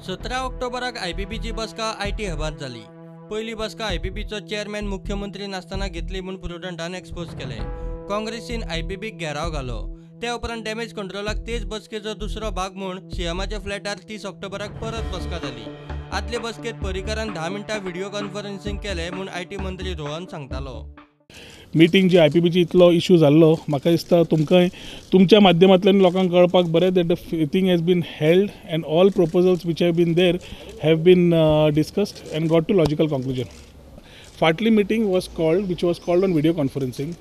17 ऑक्टोबराक आयपीबीची बसका IT हबात जाली. पयली बसका आयपीबीचो चेअरमॅन मुख्यमंत्री नासतना घेतली म्हूण प्रुडंटान एक्सपोज केलें. काँग्रेसीन आयपीबीक घेराव घालो. ते उपरांत डॅमेज कंट्रोलाक तेच बसकेचो दुसरो भाग म्हूण सीएमाच्या फ्लॅटार 30 ऑक्टोबराक परत बसका जाली. आदले बसकेत पर्रीकारान 10 मिनटां व्हिडियो कॉन्फरन्सिंग केलें म्हूण IT मंत्री रोहन सांगतालो. मिटींग जी आयपीबीची इतलो इशू जाल्लो, म्हाका दिसता तुमकां तुमच्या माध्यमांतल्यान लोकांक कळपाक बरें that the thing has been held and all proposals which have been there have been discussed and got to logical conclusion. फाटली meeting was called which was called on video conferencing.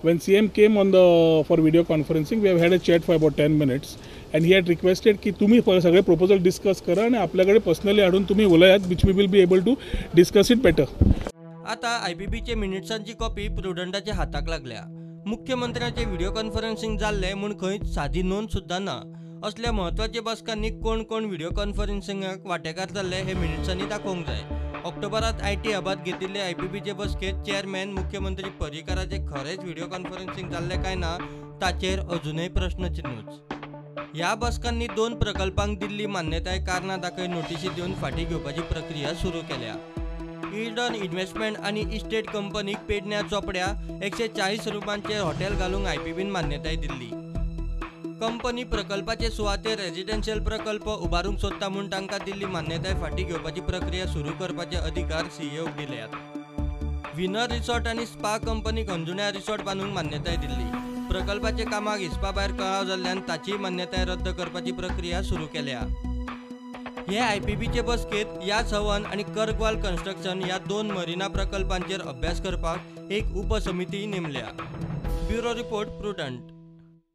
When CM came on the for video conferencing, we have had a chat for about 10 minutes and he had requested की तुम्ही सगळे proposal discuss करा आणि आपल्याकडे personally हाडून तुम्ही उलयात, which we will be able to discuss it better. आता आयपीबीचे मिनिट्सांची copy प्रुडंटाच्या हाताक लागल्या. मुख्यमंत्र्याचे व्हिडिओ कॉन्फरन्सिंग जाल्लें म्हूण खंयच सादी नोंद सुद्दां ना. असल्या म्हत्वाच्या बसकांनी कोण कोण व्हिडिओ कॉन्फरन्सिंगाक वांटेकार जाल्ले हे मिनिट्सांनी दाखोवंक जाय. ऑक्टोबरात IT हबात घेतिल्ले आयपीबीचे बसकेत चेअरमॅन मुख्यमंत्री पर्रीकाराचे खरेंच व्हिडिओ कॉन्फरन्सिंग जाल्लें काय ना ताचेर अजुनय प्रश्नचिन्हूच. ह्या बसकांनी 2 प्रकल्पांक दिल्ली मान्यताय कारणां दाखय नोटिशी दिवन फाटीं घेवपाची प्रक्रिया सुरू केल्या. इल्डॉन इन्व्हेस्टमेंट आनी इस्टेट कंपनीक पेडण्या चोपड्या 140 रुपयांचे हॉटेल घालूंक आयपीबीन मान्यताय दिल्ली. कंपनी प्रकल्पाचे सुवातेर रेजिडेन्शियल प्रकल्प उबारूंक सोदता म्हूण तांकां दिल्ली मान्यताय फाटीं घेवपाची प्रक्रिया सुरू करपाचे अधिकार सीईओक दिल्यात. विनर रिसॉर्ट आनी स्पा कंपनीक अंजुण्या रिसॉर्ट बांदूंक मान्यताय दिल्ली. प्रकल्पाचे कामाक हिसपा भायर कळाव जाल्ल्यान ताचीय मान्यताय रद्द करपाची प्रक्रिया सुरू केल्या. हे आयपीबीचे बसकेत याच हवन आनी करगवाल कन्स्ट्रक्शन ह्या 2 मरिना प्रकल्पांचेर अभ्यास करपाक एक उपसमिती नेमल्या. Bureau report, Prudent.